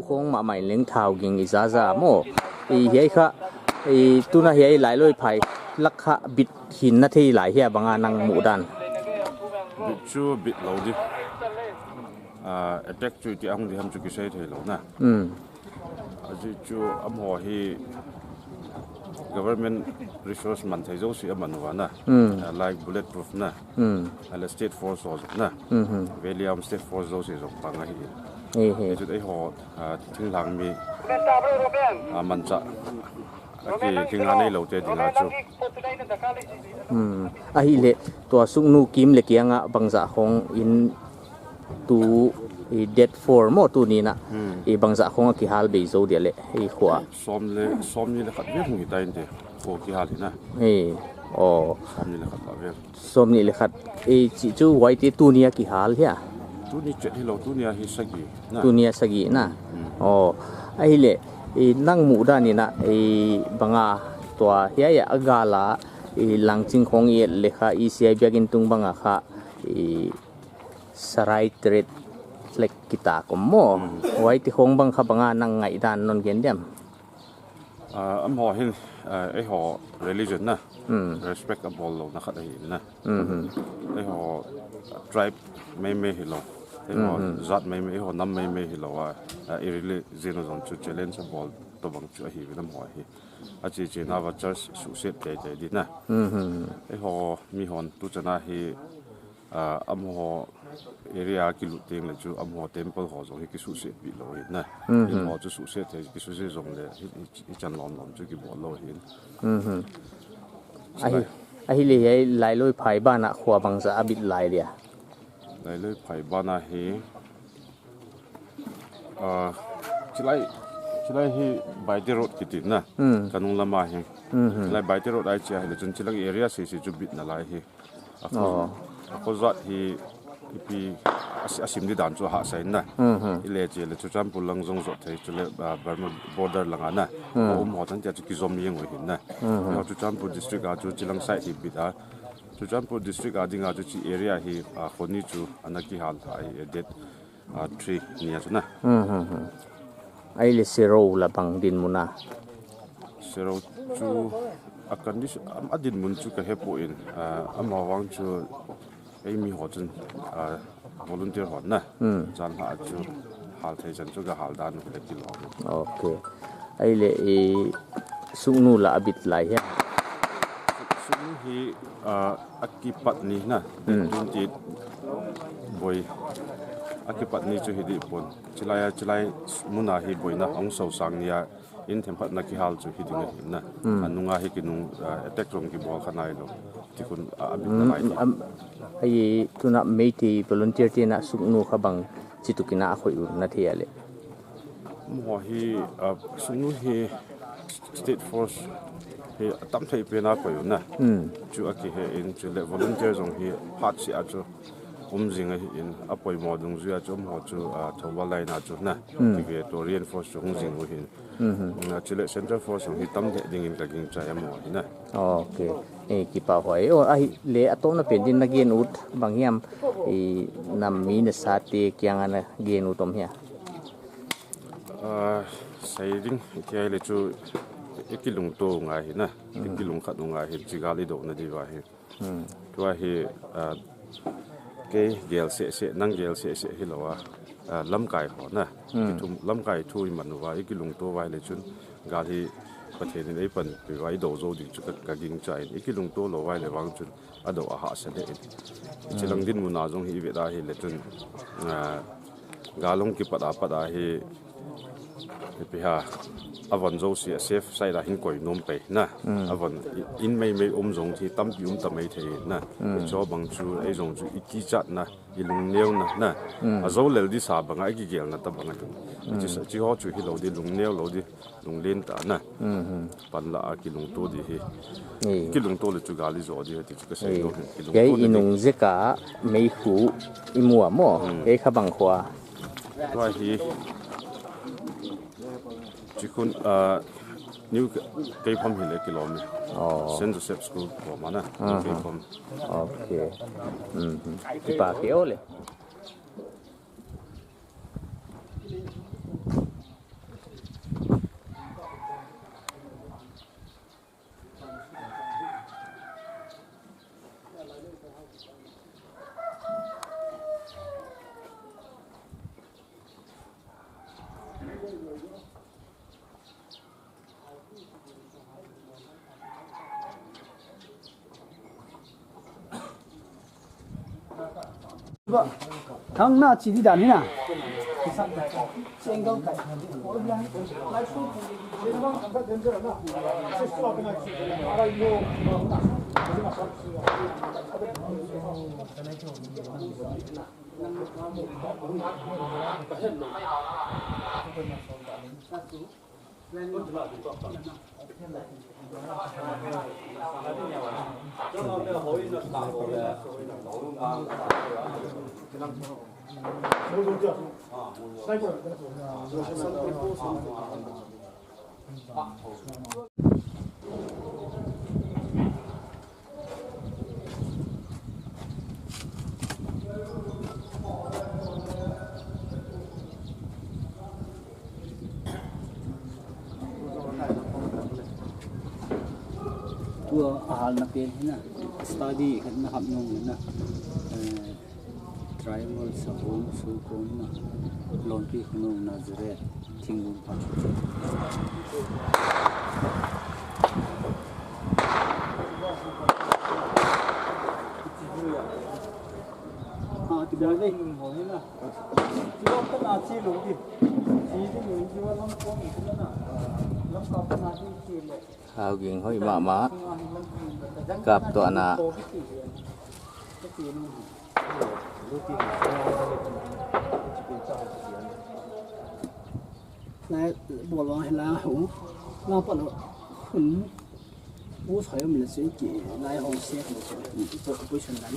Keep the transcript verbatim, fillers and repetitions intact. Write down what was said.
Khong mama in leng thao ging i jaja mo. I hiai kha, i tuna hiai Lailoi phai lak kha bit hin na thei lai hia banga nang muh dan. Bit chu bit lou di. Ah, attack chu iti ahung di ham chu kisei thei lou na. Hmm. Ajeh chu amaho hi government resource man thei jouse aman uva na. Hmm. Ah, like bulletproof na. Hmm. Ahile state force ho jong na. Hmm, hmm. Valley Arm state force jouse jong pang ahi. He, he. Hichu eiho, ah, thinglhang mi, ah, manchah. Aki kinga neilou te dinga chu. Hmm. Ahile tua Sugnu kim le kianga bangja khong in tu i date four mo tuni na. Hmm. I bangja khong a kihal bei jou dia le i khua. Som le, som ni le khat vel hung hitai inte. Ko kihal hi na. He. Oh. Som ni le khat la vel. Som ni le khat. E, chi chu huaite tunia kihal hia? Tuni chet hilou, tunia hi sagi na. Tunia sagi na. Hmm. Oh, ahile, e, nang muh dan in a, e, banga tua hiai a gala, e, Langching khong i et le kha, i C I biak in tung banga kha, e, Sarai Tret lek kita kom mo. Hmm. Huaite khong bang kha banga nang ngaih dan non gen diam? Ah, amaho hin, ah, eiho religion na, hmm, respect abol louna khat ahi na. Mhm. Eiho tribe meimei hilou, eiho, mhm, jat meimei, eiho nam meimei hilou a, ah, i religion jong chu challenge abol tobang chu ahi uvin amaho hi. Ache che nauva church suhset teitei di na. Mhm. Eiho mihon tuchan a hi, ah, amaho area kilut teng le chu amaho temple ho jong hi kisuhset pi lou hin na. Mhm. Eiho chu suhset thei kisuhset jong le hi, hi, hichan lom lom chu kibol lou hin. Mhm. Ahi, ahile hiai Lailoi phai bana khua bangja a bit lai dia? Lailoi phai bana hi, ah, chilai, chilai hi Baite Road kiti na. Hmm. Kanung lama hi. Mhm. Chilai Baite Road ahi chia hile chun chilang area sese chu bit nalai hi. Akho, oh, akho jat hi ipi asi-, asim di dan chu ahahsa in na. Mhm. Ile che le Churachandpur lang jong jot thei chule, ah, Burma border langa na. Hmm. Aum ho chan tia chu kijom jeng u hin na. Mhm. Churachandpur district a chu chilang side hi bit a. Churachandpur district a dinga chu chi area hi, ah, khoni chu ana kihal ahi, eh, date, ah, three nia chu na. Mhm. Ahile Sero la bang dinmun a? Sero chu a condition, a, a dinmun chu kahe poi, ah, amavang chu eimi ho chun, ah, volunteer hon na. Hmm. Chan lha chu hal thei chan chu kahal dan u le kilom. Okay. Ahile i Sugnu la abit lai hia? Sugnu hi, ah, akipat ni na. Hmm. Twenty eight boi. Akipat ni chu hi di pon. Chilai a, chilai muna hi boina hung sosang nia in themkhat na kihal chu hi ding ahi na. Hmm. Anunga hi kinung, ah, attack jong kibol kha nailou. Tikhun, ah, abit na lai ti. Hmm, am, ai tuna Meitei volunteer te na Sugnu kha bang chituk in a khoi u na thei a le? Amaho hi, ah, Sugnu hi state force hi atam thei pen a koi u na. Hmm. Chu akihe in chule volunteer jong hi phat sia chu um jing ahi in apoimo dungjui a chu amaho chu, ah, Thoubal line a chu na. Hmm. Kive to reinforce chu hung jing u hin. Mhm. Ah, chule Central Force jong hi tam lheh dingin ka gingchai amaho hi na. Okay. Eh, kipah huai. Oh, ahile atohna pen din na gen ut bang hiam, i nam mi na sate kianga na gen ut om hia? Ah, sei ding, iti ahile chu i kilungto ngai hi na. Mhm. I kilungkhat u ngai hi, chi gal i douna diuva hi. Hmm. Tua hi, ah, kei gel seh seh, nang gel seh seh hilou a, ah, lamkai ho na. Hmm. Kithum, lamkai thu i man uva, i kilungto uva ahile chun, gal hi Pathen in ei panpi uva, i do jou ding chu ka, ka gingchai in. I kilungto lou uva ahile vang chun, a do a hahsa lheh in. Hmm. Chilang dinmun a jong hi i vet a ahile chun, ah, gal hung kipat a pat a hi, ipi ham, avon jouse a safe side a hin koi nom pei na. Mm. Avon i-, in meimei um jong hi tampi um ta mai thei na. Mm. Chu bang chu, ei jong chu i kichatna, i lungneuna na. Mm. Ajou lel disa banga i kigelna tabang ahi. Mm. Chi sa, chi ho chu hilou di, lungneu lou di, lunglen tah na. Mhm. Pan la a kilungto di hi. Ni. Kilungto le chu gal i jo di hi ti chu ka sei, ni, lo hi. Kilungto, kei le i nung jeh a meikhu i mu a mo. Hmm. Kei kha bang khua? Tua hi. Chikhun, ah, New K-, Keiphom hi le kilom e. Oh. Saint Joseph School koma na. Mhm. Keiphom. Okay. Mhm. Kipa keu le. Thang na chi di dan hi na. Tua ahal na pen hi na, study khat na hap nung na, eh, Triangle Sabon Sukon na, Lonpi Khunung Nazareth, Thingun Phan. Ah, ti ba ve. Ti ba ka na chi lo di. Chi di lo di wa lam ko ni na. Lam ka pa na chi chi le. Hao ging hoi mama. Kap to ana. Lai bol wang hila hu. Na pa lo. Hun. U sai um le se ki lai hong se ko se. Ko ko san dan.